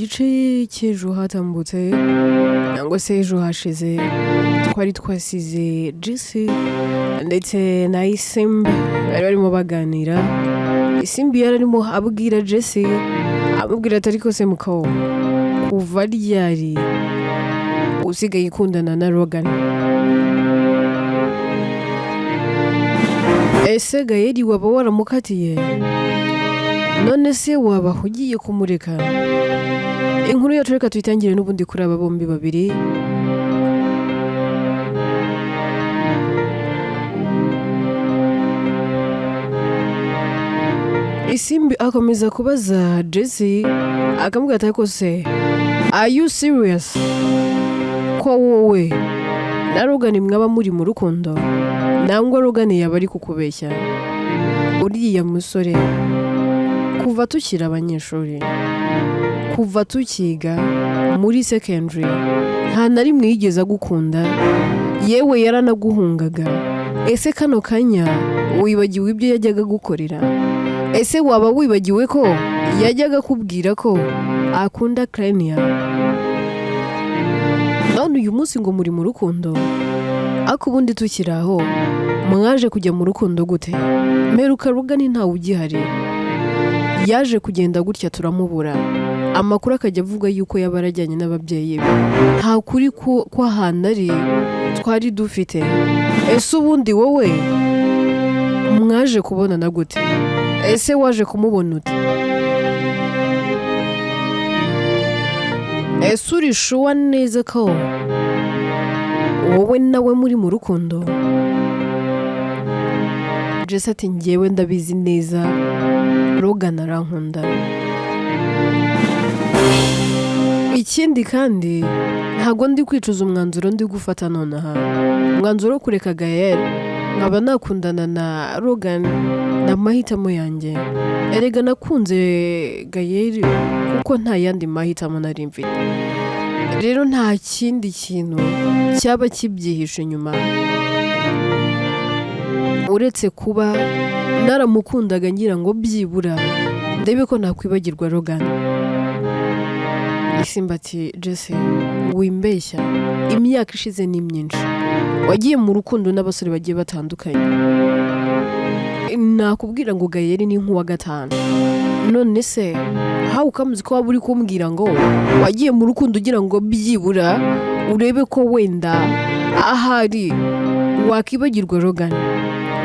Gice cy'ejo hatambutse cyangwa se ejo hashize, twari twasize Jesse ndetse na Isimbi bari barimo baganira. Isimbi yari arimo abwira Jesse, amubwira ati: "Ariko se mukawo, kuva ryari usigaye ukundana na Logan? Ese Gayeri waba waramukatiye? None se waba ugiye kumureka?" Inkuru yacu reka tuyitangire n'ubundi kuri aba bombi babiri. Isimbi akomeza kubaza Jesse, akamubwira ati: "Ariko se, are you serious ko wowe na Logan mwaba muri mu rukundo, nangwa Logan yaba ari kukubeshya? Uriya musore, kuva tukiri abanyeshuri, kuva tukiga muri secondary, nta na rimwe yigeze agukunda, yewe yaranaguhungaga. Ese kano kanya wibagiwe ibyo yajyaga gukorera? Ese waba wibagiwe ko yajyaga akubwira ko akunda Clenia? None uyu munsi ngo muri mu rukundo? Ariko ubundi tukiri aho, mwaje kujya mu rukundo gute? Mperuka Logan ntawe ugihari, yaje kugenda gutya turamubura, amakuru akajya avuga yuko yaba yarajyanye n'ababyeyi be. Nta kuri kw'ahantu ari twari dufite. Ese ubundi wowe mwaje kubonana gute? Ese waje kumubona ute? Ese uri sure neza ko wowe nawe muri mu rukundo?" Jesse ati: "Njyewe ndabizi neza, Logan arankunda. Ikindi kandi, ntabwo ndi kwicuza umwanzuro ndi gufata nonaha. Umwanzuro wo kureka Gael nkaba nakundana na Logan ni amahitamo yanjye. Erega nakunze Gael kuko nta yandi mahitamo nari mfite. Rero nta kindi kintu cyaba kibyihishe inyuma uretse kuba naramukundaga ngira ngo byibura ndebe ko nakwibagirwa Logan." Isimbi ati: "Jesse, wimbeshya, imyaka ishize ni myinshi, wagiye mu rukundo n'abasore bagiye batandukanye. Nakubwira ngo Gayeri ni nk'uwa gatanu. None se how comes ko waba uri kumbwira ngo wagiye mu rukundo ugira ngo byibura urebe ko wenda ahari wakibagirwa Logan?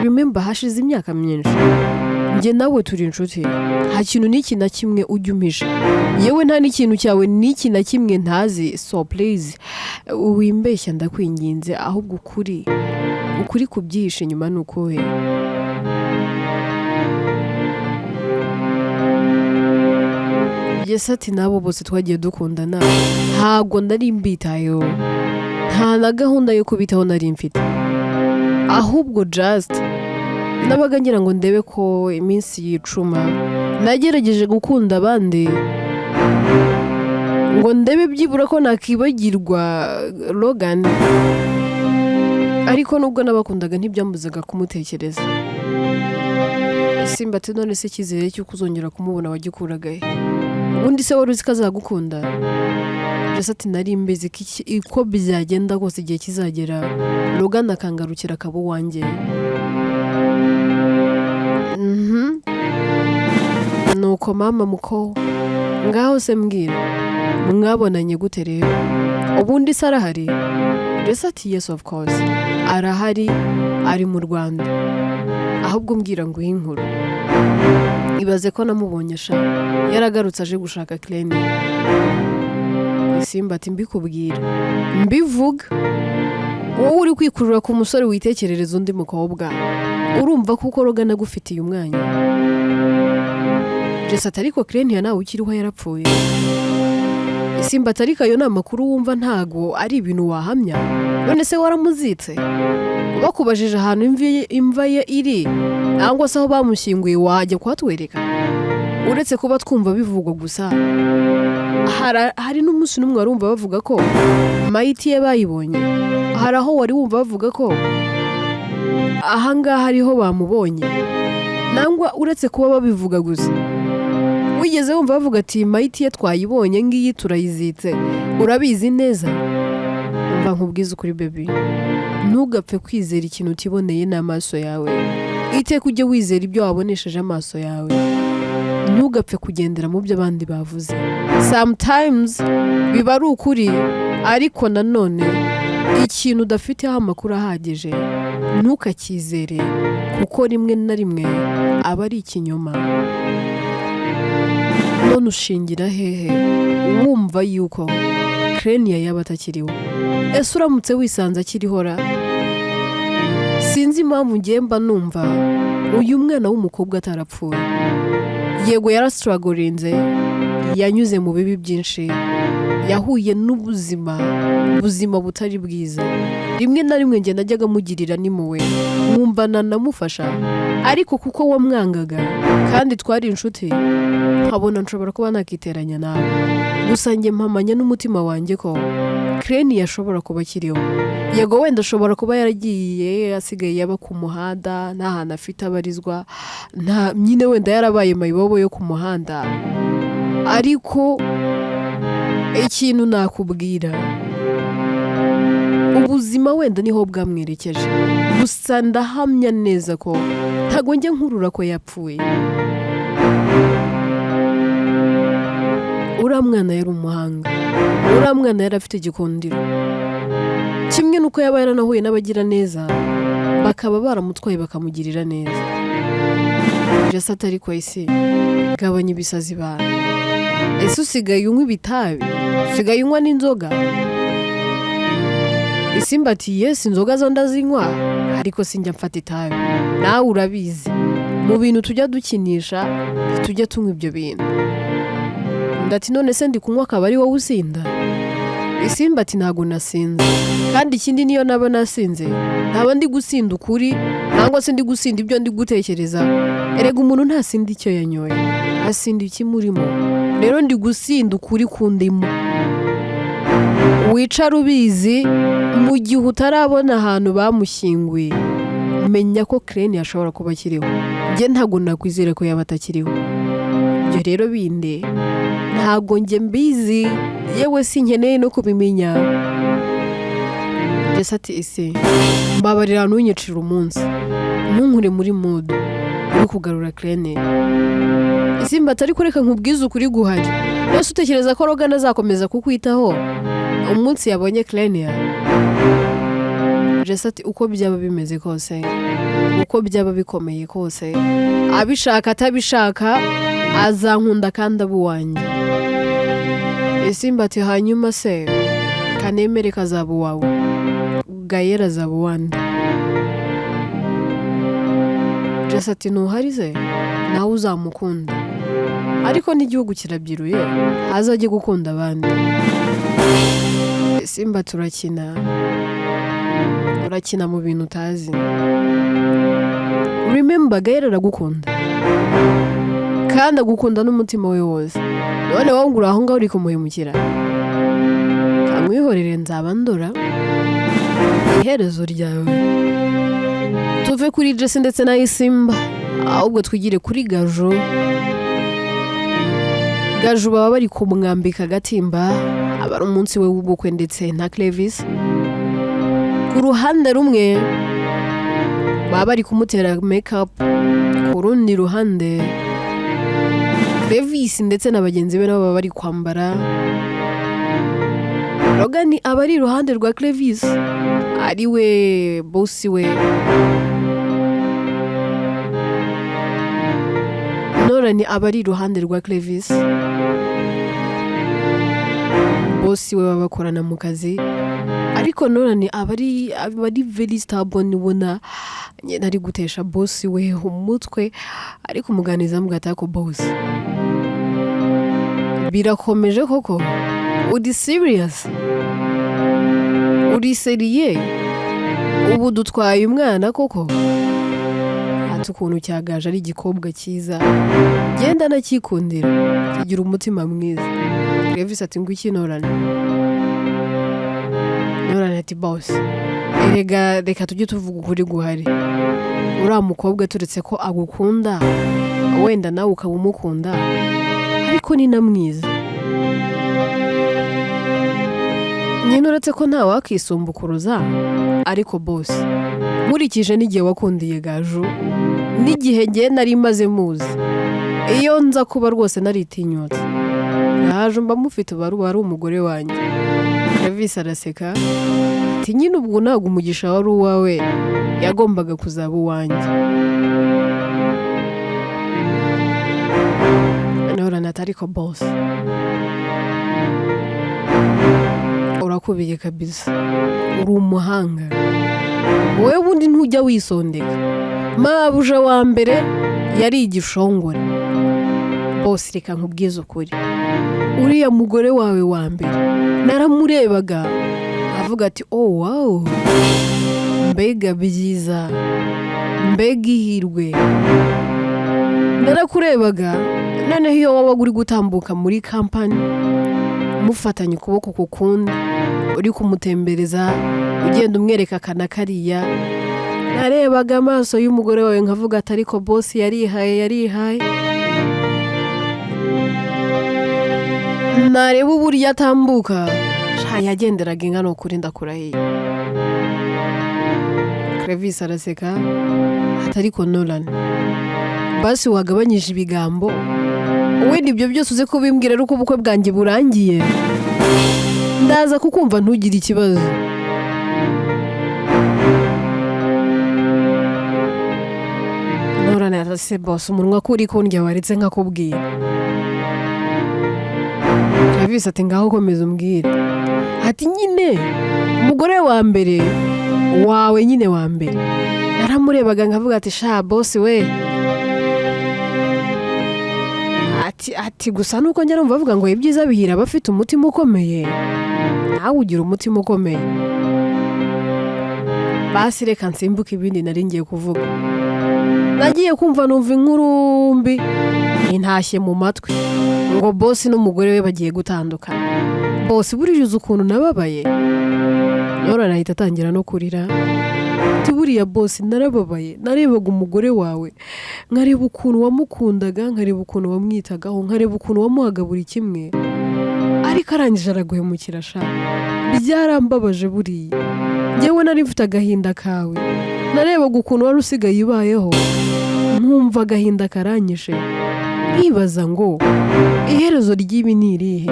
Remember, hashize imyaka myinshi. Njye nawe turi inshuti, nta kintu n'iki na kimwe ujya umpisha, yewe nta n'ikintu cyawe n'iki na kimwe ntazi. So please, wimbeshya, ndakwinginze. Ahubwo ukuri kubyihishe inyuma ni ukuhe?" Jesse ati: "N'abo bose twagiye dukundana ntabwo nari mbitayeho, nta na gahunda yo kubitaho nari mfite. Ahubwo just nabaga ngira ngo ndebe ko iminsi yicuma. Nagerageje gukunda abandi ngo ndebe byibura ko nakibagirwa Logan, ariko nubwo nabakundaga ntibyambuzaga kumutekereza." Simba ati: "None se icyizere cy'uko uzongera kumubona wagikuraga he? Ubundi se wari uzi ko azagukunda?" Jesse ati: "Nari mbizi ko uko byagenda kose igihe kizagera Logan akangarukira akaba uwanjye." Nuko mama muko, ngaho se mbwira, mwabonanye gute rero? Ubundi se arahari?" Jesse ati: "Yes, of course arahari, ari mu Rwanda. Ahubwo mbwira ngo inkuru. Ibaze ko namubonye sha, yaragarutse aje gushaka Clenia." Isimbi ati: "Mbikubwira mbivuga, wowe uri kwikurura ku musore witekerereza undi mukobwa, urumva kuko Logan agufitiye umwanya?" Jesse ati: "Ariko Clenia nawe ukiriho, yarapfuye." Isimbi ati: "Ariko ayo ni amakuru wumva, ntago ari ibintu wahamya. None se waramuzitse? Bakubajije ahantu imva ye iri cyangwa se aho bamushyinguye, wajya kuhatwereka? Uretse kuba twumva bivugwa gusa, hari n'umunsi n'umwe warumva bavuga ko mayiti ye bayibonye? Hari aho wari wumva bavuga ko ahangaha ariho bamubonye? Nangwa uretse kuba babivuga gusa, Wigeze wumva bavuga ati mayiti ye twayibonye, ngiyi turayizitse? Urabizi neza. Umva nkubwize ukuri, baby, ntugapfe kwizera ikintu utiboneye n'amaso yawe. Iteka ujye wizera ibyo wabonesheje amaso yawe, ntugapfe kugendera mu byo abandi bavuze. Sometimes biba ari ukuri, ariko nanone ikintu udafiteho amakuru ahagije ntukacyizere, kuko rimwe na rimwe aba ari ikinyoma. None ushingira hehe wumva yuko Krenia yaba atakiriho? Ese uramutse wisanze akiriho ra? Sinzi impamvu ngiye mba numva uyu mwana w'umukobwa atarapfuye. Yego, yarastrugglinze, yanyuze mu bibi byinshi, yahuye n'ubuzima buzima butari bwiza. Rimwe na rimwe njye najyaga mugirira n'impuhwe, nkumva nanamufasha, ariko kuko wamwangaga kandi twari inshuti, nkabona nshobora kuba nakiteranya nawe. Gusa njye mpamanya n'umutima wanjye ko Kreni yashobora kuba akiriho. Yego, wenda ashobora kuba yaragiye, asigaye yaba ku muhanda, nta hantu afite abarizwa, nta nyine, wenda yarabaye mayibobo yo ku muhanda. Ariko ikintu nakubwira, ubuzima wenda niho bwamwerekeje. Gusa ndahamya neza ko ntabwo njya nkurura ko yapfuye. Uriya mwana yari umuhanga, uriya mwana yari afite igikundiro. Kimwe n'uko yaba yaranahuye n'abagira neza bakaba baramutwaye bakamugirira neza. Jesse atari ko isi gabanya ibisazi bana. Ese usigaye unywa ibitabi? Usigaye unywa n'inzoga? Isimba ati: "Yes, inzoga zo ndazinywa, ariko sinjya mfata itabi. Nawe urabizi, mu bintu tujya dukinisha ntitujya tunywa ibyo bintu." Undi ati: "None se ndi kunywa akaba ari wowe usinda?" Isimba ati: "Ntabwo nasinze, kandi ikindi niyo naba nasinze ntaba ndi gusinda ukuri cyangwa se ndi gusinda ibyo ndi gutekereza. Erega umuntu ntasinda icyo yanyoye, asinda ikimurimo. Rero ndi gusinda ukuri kundimo. Wicara ubizi, mu gihe utarabona ahantu bamushyinguye, menya ko Kreni ashobora kuba akiriho. Njye ntabwo nakwizera ko yaba atakiriho. Ibyo rero bindi ntabwo njye mbizi, yewe sinkeneye no kubimenya." Jesse ati: "Ese mbabarira, ntunyicire umunsi, ntunkure muri mood uri kugarura Kreni." Isimba atari kureka nkubwize ukuri guhari. Wese utekereza ko Logan azakomeza kukwitaho umunsi yabonye Krenia? Jesse ati: "Uko byaba bimeze kose, uko byaba bikomeye kose, abishaka atabishaka, azankunda kandi aba uwanjye." Isimba ati: "Hanyuma se kanemere kazaba uwawe, Gayera azaba uwande?" Jesse ati: "Ntuhari se? Nawe uzamukunda, ariko n'igihugu kirabyiruye, azajye gukunda abandi." Simba, turakina, urakina mu bintu utazi. Remember, Gayera aragukunda kandi agukunda n'umutima we wose. None wowe ngo uri aho ngaho uri kumuhemukira. Kamwihorere, nzaba ndora iherezo ryawe. Tuve kuri Jesse ndetse na Isimba, ahubwo twigire kuri Gaju. Gaju baba bari kumwambika agatimba, aba ari umunsi we w'ubukwe ndetse na Clevis. Ku ruhande rumwe baba bari kumutera make-up, ku rundi ruhande Clevis ndetse na bagenzi be nabo baba bari kwambara. Logan aba ari iruhande rwa Clevis, ari we boss we. Nolan aba ari iruhande rwa Clevis, boss we, baba bakorana mu kazi. Ariko Nolan aba ari very stubborn, ubona nyine ari gutesha boss we umutwe, ari kumuganiriza amugira ati: "Ariko boss, birakomeje koko? Uri serious? Uri sérieux? Ubu dutwaye umwana koko?" Ati: "Ukuntu cyagaje ari igikobwa cyiza, genda nacyikundira, kigira umutima mwiza." Clevis ati: "Ngo iki, Nolan?" Nolan ati: "Boss, erega reka tujye tuvuga ukuri guhari. Uriya mukobwa, turetse ko agukunda, wenda nawe ukaba umukunda. Ariko ni na mwiza nyine, uretse ko nta wakisumbukuruza. Ariko boss, nkurikije n'igihe wakundiye Gaju n'igihe ngiye nari maze muzi, iyo nza kuba rwose naritinyutse, Gaju mba mufite, uba ari umugore wanjye." Travis araseka ati: "Nyine ubwo ntabwo umugisha wari uwawe, yagombaga kuzaba uwanjye." Nolan ati: "Ariko boss, urakubiye kabisa, uri umuhanga wowe, bundi ntujya wisondeka. Mabuja wa mbere yari igishongore. Boss, reka nkubwize ukuri, uriya mugore wawe wa mbere naramurebaga avuga ati: 'Oh wow, mbega byiza, mbega ihirwe.' Narakurebaga, noneho iyo wabaga uri gutambuka muri kampani mufatanye ukuboko ku kundi, uri kumutembereza, ugenda umwereka aka na kariya, narebaga amaso y'umugore wawe nkavuga ati: 'Ariko boss yarihaye, yarihaye.' Nareba uburyo atambuka, sha, yagenderaga inka, ni ukuri ndakurahiye." Clevis araseka ati: "Ariko Nolan, basi wagabanyije ibigambo, wenda ibyo byose uze kubimbwira ari uko ubukwe bwanjye burangiye. Ndaza kukumva, ntugire ikibazo." Nolan ati: "Boss, umunwa ko uri kundya, waretse nkakubwira." Travis ati: "Ngaho komeza umbwire." Ati: "Nyine umugore wa mbere wawe, nyine wa mbere, naramurebaga nkavuga ati: 'Sha boss we.' Ati gusa nuko njya numva bavuga ngo ibyiza bihira abafite umutima ukomeye, nawe ugira umutima ukomeye. Basi reka nsimbuke ibindi nari ngiye kuvuga. Nagiye kumva numva inkuru mbi intashye mu matwi ngo boss n'umugore we bagiye gutandukana. Boss, buriya uzi ukuntu nababaye?" Nolan ahita atangira no kurira ati: "Buriya boss, narababaye. Narebaga umugore wawe, nkareba ukuntu wamukundaga, nkareba ukuntu wamwitagaho, nkareba ukuntu wamuhaga buri kimwe, ariko arangije araguhemukira. Sha, byarambabaje. Buriya njyewe nari mfite agahinda kawe. Narebaga ukuntu wari usigaye ubayeho, nkumva agahinda karanyishe, nkibaza ngo iherezo ry'ibi ni irihe?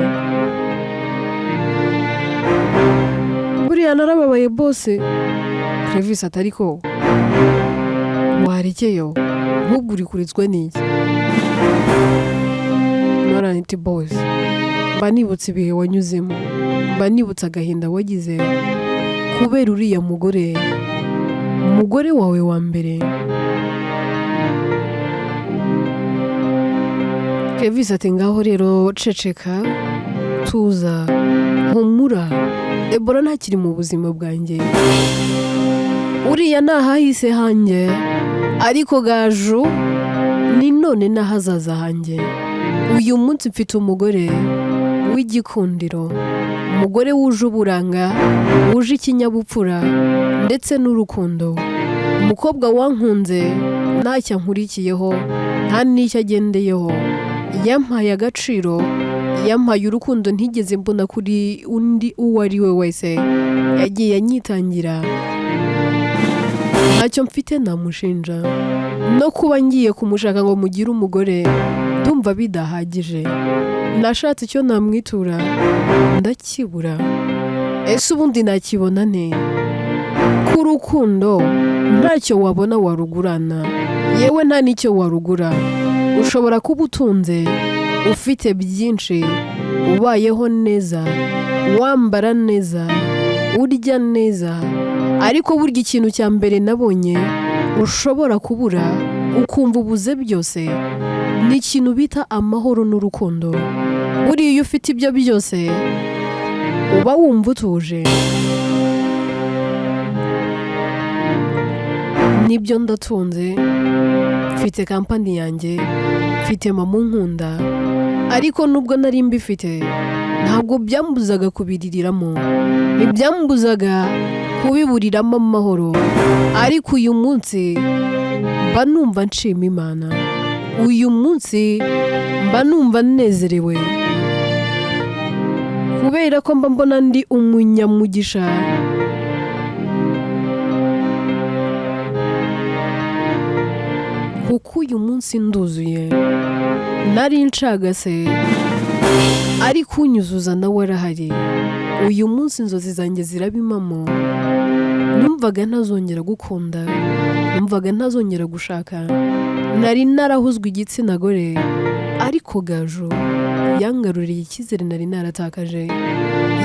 Buriya narababaye boss." Travis ati: "Ariko warekeyo, nk'ubwo uri kuritswe n'iki?" Nolan ati: "Boss, mba nibutse ibihe wanyuzemo, mba nibutse agahinda wagize kubera uriya mugore, umugore wawe wa mbere." Travis ati: "Ngaho rero ceceka, tuza, humura. Debora ntakiri mu buzima bwanjye, uriya ni ahahise hanjye, ariko Gaju ni none n'ahazaza hanjye. Uyu munsi mfite umugore w'igikundiro, umugore wuje uburanga, wuje ikinyabupfura ndetse n'urukundo, umukobwa wankunze ntacyo ankurikiyeho, nta n'icyo agendeyeho. Yampaye agaciro, yampaye urukundo ntigeze mbona kuri undi uwo ari we wese. Yagiye anyitangira, ntacyo mfite namushinja. No kuba ngiye kumushaka ngo mugire umugore, ndumva bidahagije. Nashatse icyo namwitura ndakibura. Ese ubundi nakibona nte? Ku rukundo ntacyo wabona warugurana, yewe nta n'icyo warugura. Ushobora kuba utunze, ufite byinshi, ubayeho neza, wambara neza, urya neza, ariko burya ikintu cya mbere nabonye ushobora kubura ukumva ubuze byose ni ikintu bita amahoro n'urukundo. Buriya iyo ufite ibyo byose uba wumva utuje. Nibyo, ndatunze, mfite kampani yanjye, mfite mama unkunda, ariko nubwo nari mbifite ntabwo byambuzaga kubiririramo, ntibyambuzaga kubiburiramo amahoro. Ariko uyu munsi mba numva nshima Imana. Uyu munsi mba numva nezerewe kubera ko mba mbona ndi umunyamugisha. Kuko uyu munsi nduzuye, nari ncagase ariko unyuzuza nawe arahari. Uyu munsi inzozi zanjye ziraba impamo. Numvaga ntazongera gukunda, numvaga ntazongera gushaka, nari narahuzwe igitsina gore, ariko Gaju yangaruriye icyizere nari naratakaje.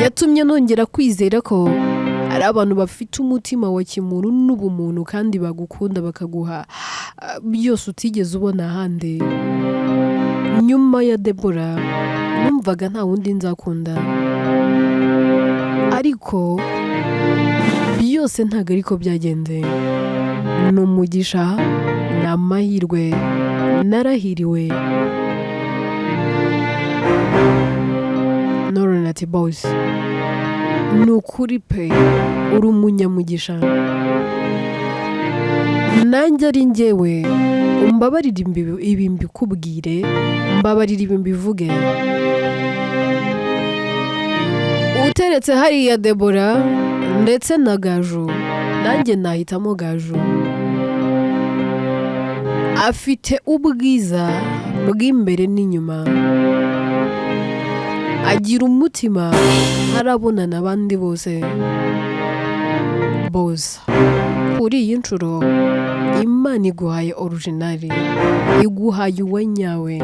Yatumye nongera kwizera ko hari abantu bafite umutima wa kimuntu n'ubumuntu kandi bagukunda bakaguha byose utigeze ubona ahandi. Nyuma ya Debora numvaga nta wundi nzakunda, ariko byose ntabwo ariko byagenze. Ni umugisha, ni amahirwe, narahiriwe. Nolan ati boss, ni ukuri pe, uri umunyamugisha. Nanjye ari njyewe, umbabarire ibi mbikubwire, mbabarire ibi mbivuge. Uteretse hariya Debora ndetse na Gaju, nanjye nahitamo Gaju. Afite ubwiza bw'imbere n'inyuma, agira umutima ntarabonana abandi bose. Boss, kuri iyi nshuro Imana iguhaye original, iguhaye uwanyawe,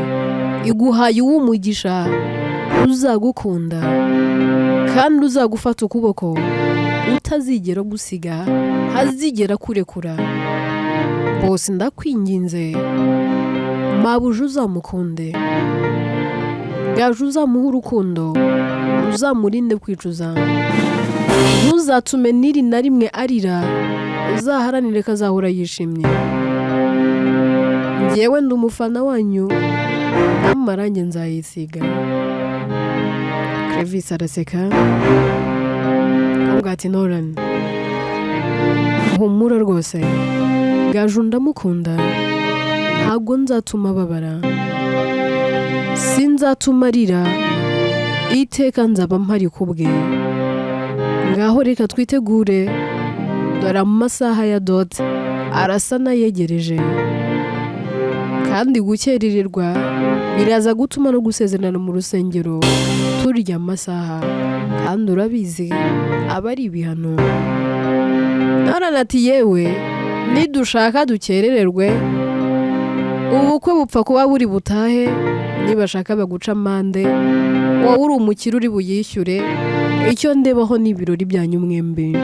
iguhaye uw'umugisha uzagukunda kandi uzagufata ukuboko, utazigera gusiga, ntazigera kurekura. Boss ndakwinginze, mabuja uzamukunde, Gaju uzamuhe urukundo, uzamurinde kwicuza, ntuzatume n'iri na rimwe arira, uzaharanire ko azahora yishimye. Njyewe ndi umufana wanyu, n'amarange nzayisiga. Clevis araseka avuga ati Nolan, humura rwose, Gaju ndamukunda, ntabwo nzatuma ababara, sinzatuma arira, iteka nzaba mpari kubwe. Ngaho reka twitegure, dore amasaha ya dot arasa n'ayegereje, kandi gukerererwa biraza gutuma no gusezerana mu rusengero turya amasaha, kandi urabizi aba ari ibihano. Nolan ati yewe, nidushaka dukerererwe, ubukwe bupfa kuba buri butahe, nibashaka baguca amande, wowe uri umukire uri buyishyure, icyo ndebaho ni ibirori byanyu mwembi.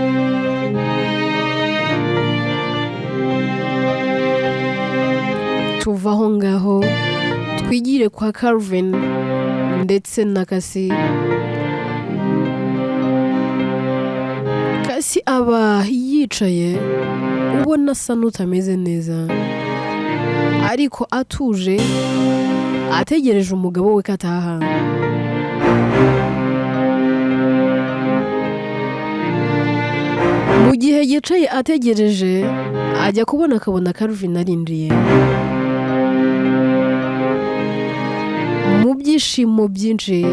Tuva aho ngaho twigire kwa Calvin ndetse na Kasi. Kasi aba yicaye ubona asa n'utameze neza, ariko atuje, ategereje umugabo we ko ataha. Mu gihe yicaye ategereje, ajya kubona akabona Calvin arinjiye. Mu byishimo byinshi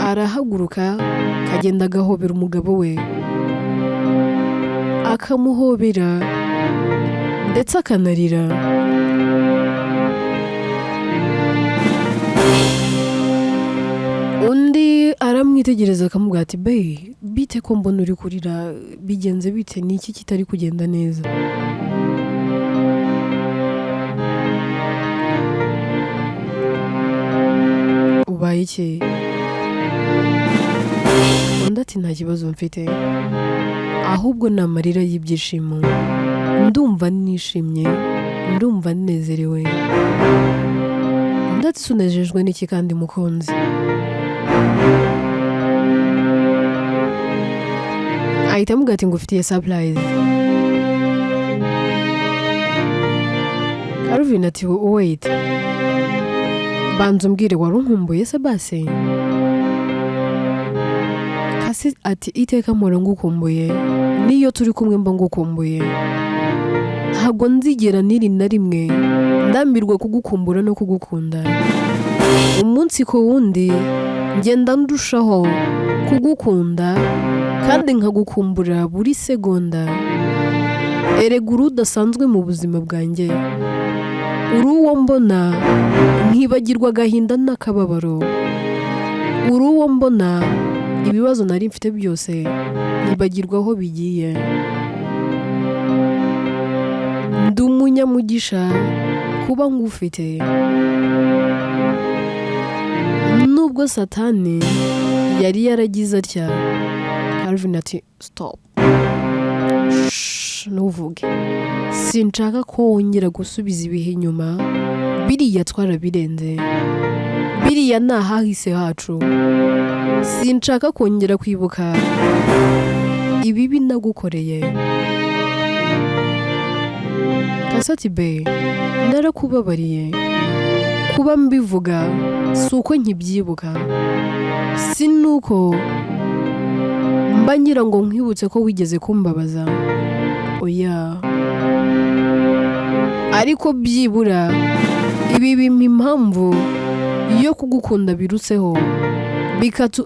arahaguruka akagenda agahobera umugabo we, akamuhobera ndetse akanarira. Undi aramwitegereza akamubwira ati bae, bite ko mbona uri kurira, bigenze bite, ni iki kitari kugenda neza? Ubaye iki? Undi ati nta kibazo mfite, ahubwo ni amarira y'ibyishimo, ndumva nishimye, ndumva nezerewe. Undi ati sunejejwe n'iki kandi mukunzi? Ahita amubwira ati ngufitiye surprise. Calvin ati wait, banza umbwire, wari unkumbuye se basi? Kasi ati iteka mpora ngukumbuye, n'iyo turi kumwe mba ngukumbuye, ntabwo nzigera n'iri na rimwe Ndambirwa kugukumbura no kugukunda. Umunsi ku wundi ngenda ndushaho kugukunda kandi nkagukumbura buri segonda. Erega uri udasanzwe mu buzima bwanjye, uri uwo mbona nkibagirwa agahinda n'akababaro, uri uwo mbona ibibazo nari mfite byose nkibagirwa aho bigiye. Ndi umunyamugisha kuba ngufite. Nubwo Satani yari yaragize atya, Calvin ati: "Stop. Shh, ntuvuge, sinshaka ko wongera gusubiza ibihe inyuma. Biriya twarabirenze, biriya ni ahahise hacu. Sinshaka kongera kwibuka ibibi nagukoreye." Kasi ati: "Bae, narakubabariye. Kuba mbivuga si uko nkibyibuka, si nuko mba ngira ngo nkwibutse ko wigeze kumbabaza, oya. Ariko byibura ibi bimpa impamvu yo kugukunda birutseho,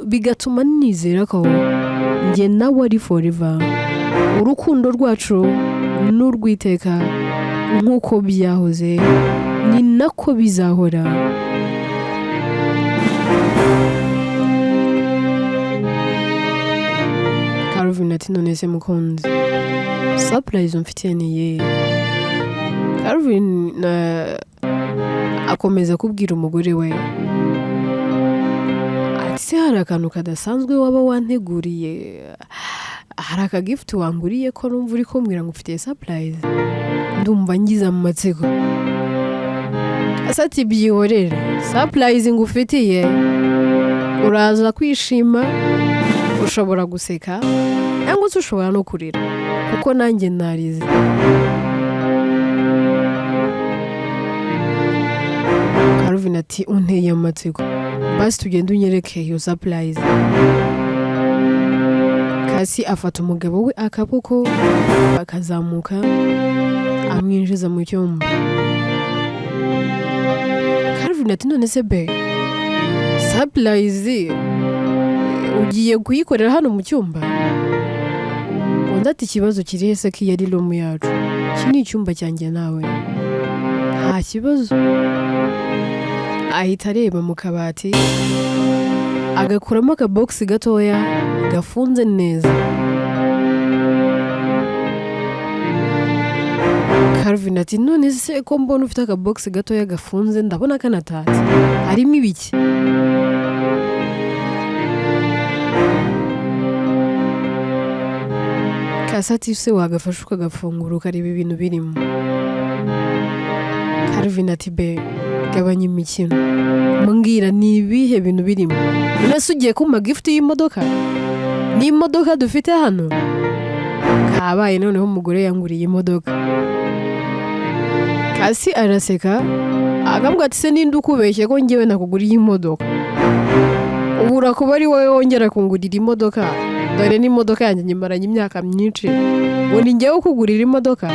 bigatuma nizera ko njye nawe ari forever. Urukundo rwacu n'urwiteka, nk'uko byahoze ni nako bizahora." Calvin ati: "None se mukunzi, surprise umfitiye ni iyihe?" Calvin akomeza kubwira umugore we ati: "Se hari akantu kadasanzwe waba wanteguriye? Hari akagift wanguriye, ko numva uri kumbwira ngo ufitiye surprise? Ndumva ngize amatsiko." Asa ati: "Byihorere, surprise ngufitiye uraza kwishima, ushobora guseka cyangwa se ushobora no kurira, kuko nanjye narize." Calvin ati: "Unteye amatsiko, basi tugende unyereke iyo surprise." Kasi afata umugabo we akaboko, bakazamuka, amwinjiza mu cyumba. Calvin ati: "None se bae, surprise ugiye kuyikorera hano mu cyumba?" Undi ati: "Ikibazo kiri he se ko iyi ari room yacu? Iki ni icyumba cyanjye nawe, nta kibazo." Ahita areba mu kabati, agakuramo akabogisi gatoya gafunze neza. Calvin ati: "None se ko mbona ufite akabogisi gatoya gafunze, ndabona kanatatse, harimo ibiki?" Kasi ati: "Se wagafasha ukagafungura ukareba ibintu birimo?" Calvin ati: "Bae, gabanya imikino, mbwira ni ibihe bintu birimo. None se ugiye kumpa gift y'imodoka? Ni imodoka dufite hano?" Kabaye, noneho umugore yanguriye imodoka. Kasi araseka, akambwira ati: "Se ninde ukubeshye ko ngewe nakuguriye imodoka? Ubura kuba ari wowe wongera kungurira imodoka. Dore n'imodoka yanjye nyimaranye imyaka myinshi, ngo ni ngewe ukugurira imodoka?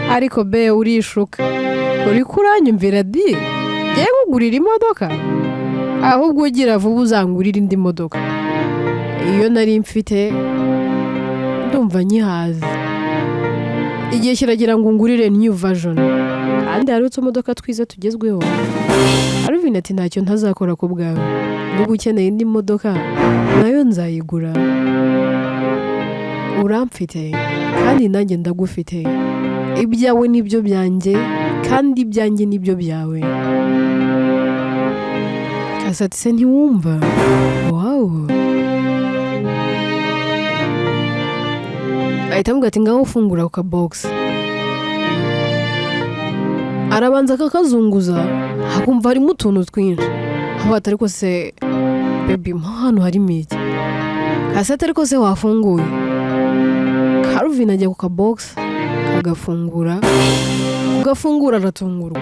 Ariko bae, urishuka, uri kuranyumvira di, ngewe nkugurira imodoka? Ahubwo ugira vuba uzangurira indi modoka. Iyo nari mfite ndumva nyihaze. Igihe kiragira ngo ungurire new version, kandi hari utumodoka twiza tugezweho." Alvin ati: "Ntacyo ntazakora ku bwawe. Niba ukeneye indi modoka nayo nzayigura. Uramfite kandi nanjye ndagufite. Ibyawe nibyo byanjye kandi ibyanjye nibyo byawe." Kasi ati: "Se ntiwumva? Wow." Ahita amubwira ati: "Ngaho ufungura ako kabogisi." Arabanza akakazunguza, akumva harimo utuntu twinshi. Aho ati: "Ariko se baby, mo hano harimo iki?" Kasi ati: "Ariko se wafunguye?" Calvin ajya ku kabogisi kagafungura, kugafungura aratungurwa.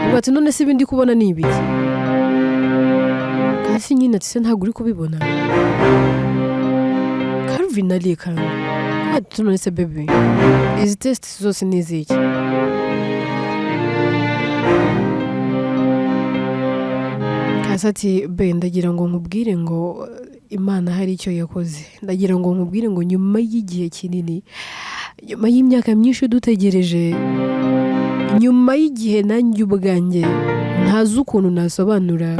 Avuga ati: "None se ibi ndi kubona ni ibiki?" Kasi nyine ati: "Se ntabwo uri kubibona?" Calvin arikanga ati: "None se baby, izi test zose ni iziki?" Kasi ati: "Be, ndagira ngo nkubwire ngo Imana hari icyo yakoze. Ndagira ngo nkubwire ngo nyuma y'igihe kinini, nyuma y'imyaka myinshi dutegereje, nyuma y'igihe nanjye ubwanjye ntazi ukuntu nasobanura,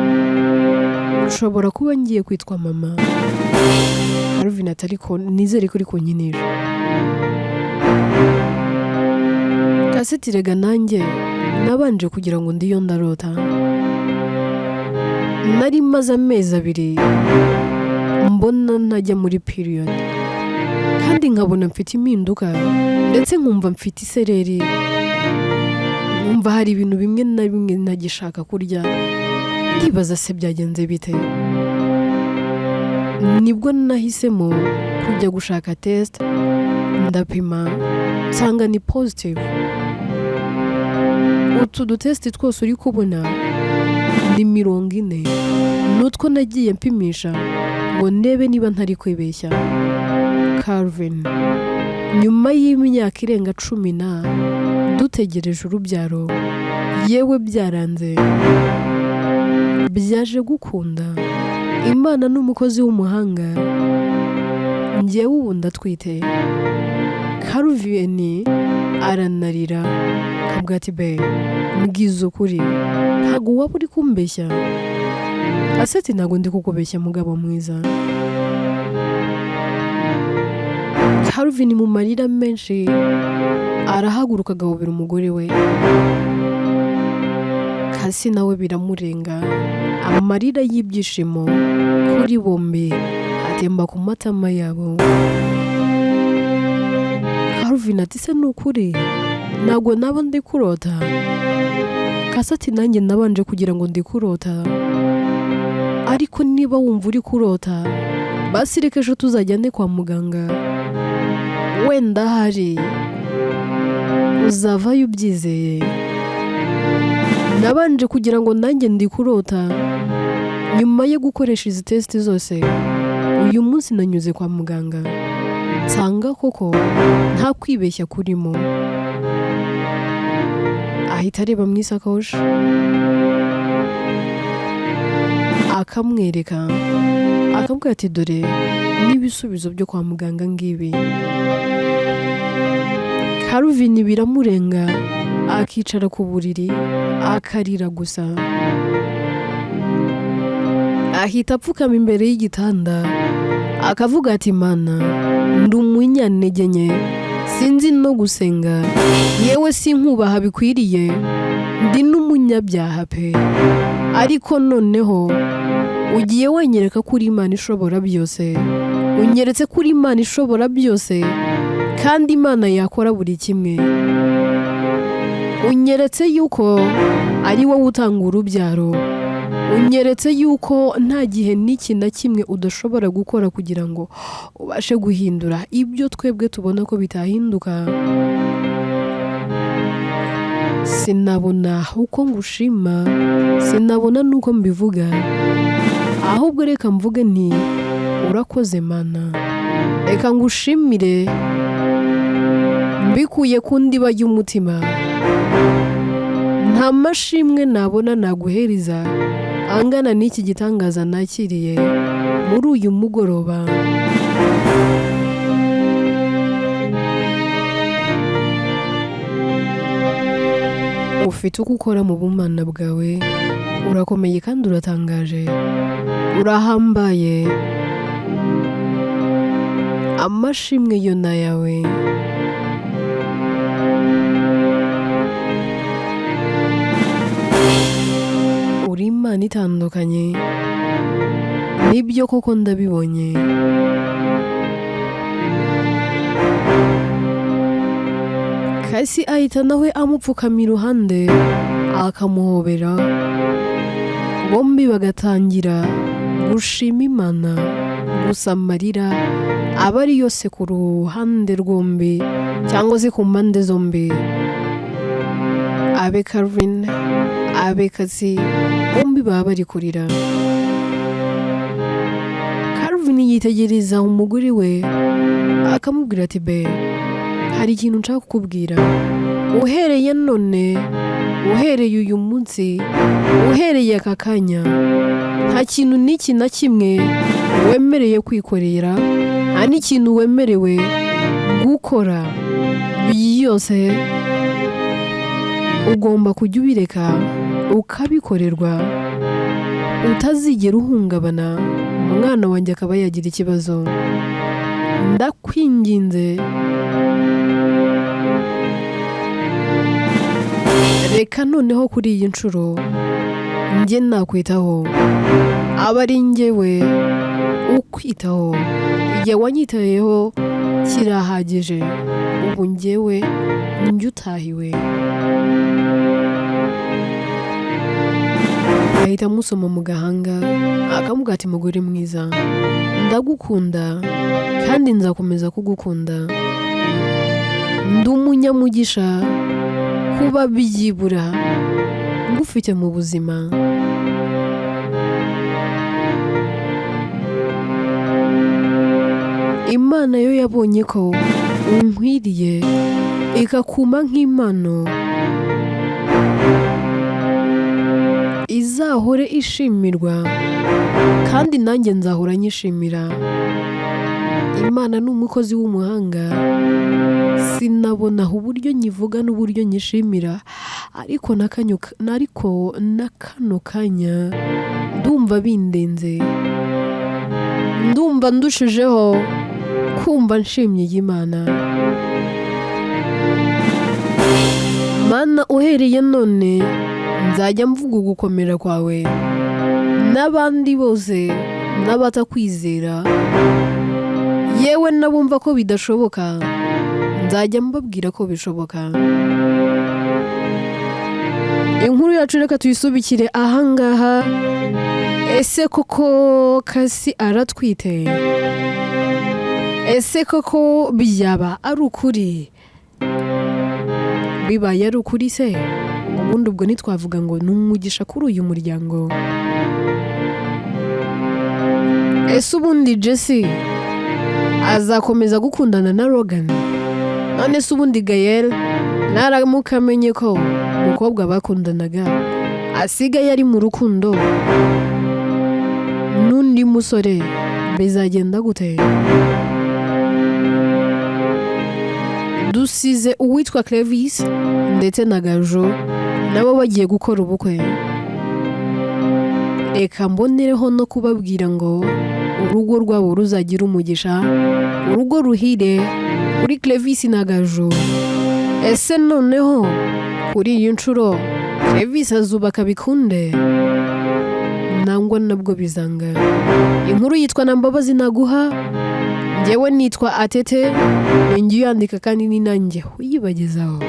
nshobora kuba ngiye kwitwa mama." Calvin ati: "Ariko nizere ko uri kunkinisha." Kasi ati: "Rega nanjye nabanje kugira ngo ndiyo ndarota. Nari maze amezi 2 mbona ntajya muri period, kandi nkabona mfite impinduka, ndetse nkumva mfite isereri, nkumva hari ibintu bimwe na bimwe ntagishaka kurya. Ndibaza se byagenze bite? Nibwo nahisemo kujya gushaka test, ndapima nsanga ni positive. Utu dutest twose uri kubona ni 40, n'utwo nagiye mpimisha ngo ndebe niba ntari kwibeshya. Calvin, nyuma y'imyaka irenga 10 na dutegereje urubyaro, yewe byaranze, byaje gukunda. Imana n'umukozi w'umuhanga, njyewe ubu ndatwite." Calvin aranarira, akavuga ati: "Be, mbwiza ukuri, ntabwo waba uri kumbeshya?" Ase ati: "Ntabwo ndi kukubeshya, mugabo mwiza." Calvin mu marira menshi arahaguruka agahobera umugore we. Kasi nawe biramurenga, amarira y'ibyishimo kuri bombi atemba ku matama yabo. Calvin ati: "Se ni ukuri, ntabwo naba ndi kurota?" Kasi ati: "Nanjye nabanje kugira ngo ndi kurota, ariko niba wumva uri kurota, basi reka ejo tuzajyane kwa muganga, wenda ahari uzavayo ubyizeye. Nabanje kugira ngo nanjye ndi kurota. Nyuma yo gukoresha izi test zose, uyu munsi nanyuze kwa muganga nsanga koko nta kwibeshya kurimo." Ahita areba mu isakoshi akamwereka, akamubwira ati: "Dore n'ibisubizo byo kwa muganga ngibi." Calvin biramurenga, akicara ku buriri akarira gusa. Ahita apfukama imbere y'igitanda akavuga ati: "Mana, ndi umunyantege nke, sinzi no gusenga, yewe sinkubaha bikwiriye, ndi n'umunyabyaha pe, ariko noneho ugiye wanyereka ko uri Imana ishobora byose, unyeretse ko uri Imana ishobora byose kandi Imana yakora buri kimwe. Unyeretse yuko ari wowe utanga urubyaro, unyeretse yuko nta gihe n'iki na kimwe udashobora gukora kugira ngo ubashe guhindura ibyo twebwe tubona ko bitahinduka. Sinabona uko ngushima, sinabona n'uko mbivuga, ahubwo reka mvuge nti urakoze Mana, reka ngushimire mbikuye ku ndiba y'umutima. Nta mashimwe nabona naguhereza angana n'iki gitangaza nakiriye muri uyu mugoroba." Ufite uko ukora mu bumana bwawe, urakomeye kandi uratangaje, urahambaye, amashimwe yo ni ayawe. Uri Imana itandukanye, nibyo koko ndabibonye. Kasi ahita nawe amupfukama iruhande akamuhobera, bombi bagatangira gushima Imana, gusa amarira aba ari yose ku ruhande rwombi cyangwa se ku mpande zombi, abe Calvin abe Kasi, bombi baba bari kurira. Calvin yitegereza umugore we akamubwira ati: "Be, hari ikintu nshaka kukubwira. Uhereye none, uhereye uyu munsi, uhereye aka kanya, Nta kintu n'iki na kimwe wemereye kwikorera, nta n'ikintu wemerewe gukora. Byose ugomba kujya ubireka ukabikorerwa, utazigera uhungabana, umwana wanjye akaba yagira ikibazo. Ndakwinginze, reka noneho kuri iyi nshuro njye nakwitaho, aba ari njyewe ukwitaho. Igihe wanyitayeho kirahagije, ubu njyewe njye utahiwe. Ahita amusoma mu gahanga, akamubwira ati: "Mugore mwiza, ndagukunda kandi nzakomeza kugukunda. Ndi umunyamugisha kuba byibura ngufite mu buzima." Imana yo yabonye ko unkwiriye, ikakuma nk'impano izahore ishimirwa, kandi nanjye nzahora nyishimira. Imana ni umukozi w'umuhanga, sinabona uburyo nyivuga n'uburyo nyishimira, ariko na kano kanya ndumva bindenze, ndumva ndushijeho kumva nshimye iyi Mana. Mana, uhereye none nzajya mvuga ugukomera kwawe, n'abandi bose n'abatakwizera, yewe n'abumva ko bidashoboka, nzajya mbabwira ko bishoboka. Inkuru yacu reka tuyisubikire ahangaha. Ese koko Kasi aratwite? Ese koko byaba ari ukuri? Bibaye ari ukuri se, ubundi ubwo ntitwavuga ngo ni umugisha kuri uyu muryango? Ese ubundi Jesse azakomeza gukundana na Logan? None se ubundi Gael naramuka amenye ko umukobwa bakundanaga asigaye ari mu rukundo n'undi musore, bizagenda gute? Dusize uwitwa Clevis ndetse na Gajo nabo bagiye gukora ubukwe. Reka mbonereho no kubabwira ngo urugo rwabo ruzagira umugisha, urugo ruhire kuri Clevis na Gajo. Ese noneho kuri iyi nshuro Clevis azubaka bikunde, nangwa nabwo bizanga? Inkuru yitwa Na Mbabazi Naguha. Njyewe nitwa Atete, ni njye uyandika kandi ni nanjye uyibagezaho.